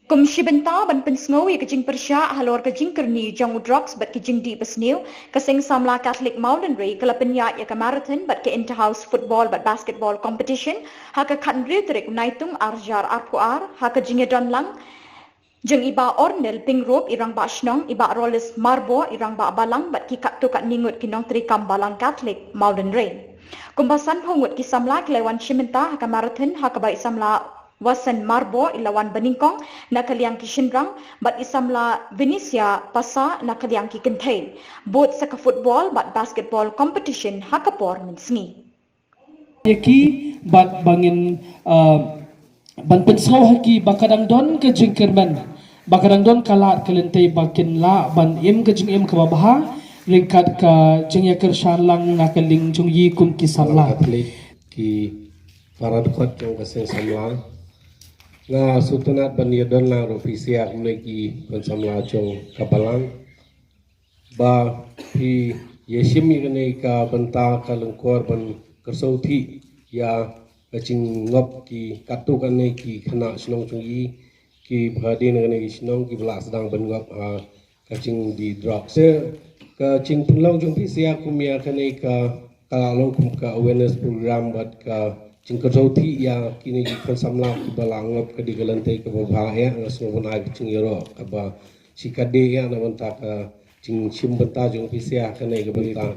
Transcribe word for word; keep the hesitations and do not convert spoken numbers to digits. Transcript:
Kum shi bynta ban pynsngew ïa ka jingpyrshah halor ka jingkyrni jong u drugs bad ki jingdih basniew, ka Seng Samla Katholik Mawlynrei ka la pynïaid ïa ka marathon bad ka inter-house football bad basketball competition ha ka khathynriew tarik Naitung arhajar arphew ar ha ka jingïadon lang jong i Bah Ornel Pyngrope i Rangbah Shnong, i Bah Rolis Marbor i Rangbah Balang bad ki katto katne ngut ki nongtrei kam Balang Katholik Mawlynrei. Kumba sanphew ngut ki samla ki la wan shim bynta ha ka marathon ha kaba i samla Wasan Marbor i la wan banyngkong na ka liang ki shynrang bad i samla Venetia Pasa na ka liang ki kynthei. Bud sa ka football bad basketball competition ha ka por mynsngi. Ïa ki bad ba ngin, uh, ban pynsngew ha ki ba ka dang don ka jingkyrmen, ba ka dang don ka lad ka lynti ba kin lah ban im ka jingim kaba bha ryngkat ka jingïakyrshan lang na ka liang jong i kum ki samla. Ki para dkhot jong ka Seng Samla. Nga sngewtynnat ban ïadon lang ruh phi sha kumne ki khun samla jong ka Balang ba phi ïashim ïa kane ka bynta ka lyngkor ban kyrshah thih ïa ka jingngop ki katto katne ki khynnah shnong jong i, ki ba dei na kane ka shnong ki ba la sdang ban ngop ha ka jingdih drug. Te ka jingpynlong jong phi sha kum ïa kane ka, ka la long kum ka awareness program bad ka jingkyrshah thih ïa kine ki khun samla ki ba la ngop ka dei ka lynti kaba bha ïa, nga sngew ban ai ka jingïaroh kaba shikatdei ïa na bynta ka jingshim bynta jong phi sha kane ka bynta.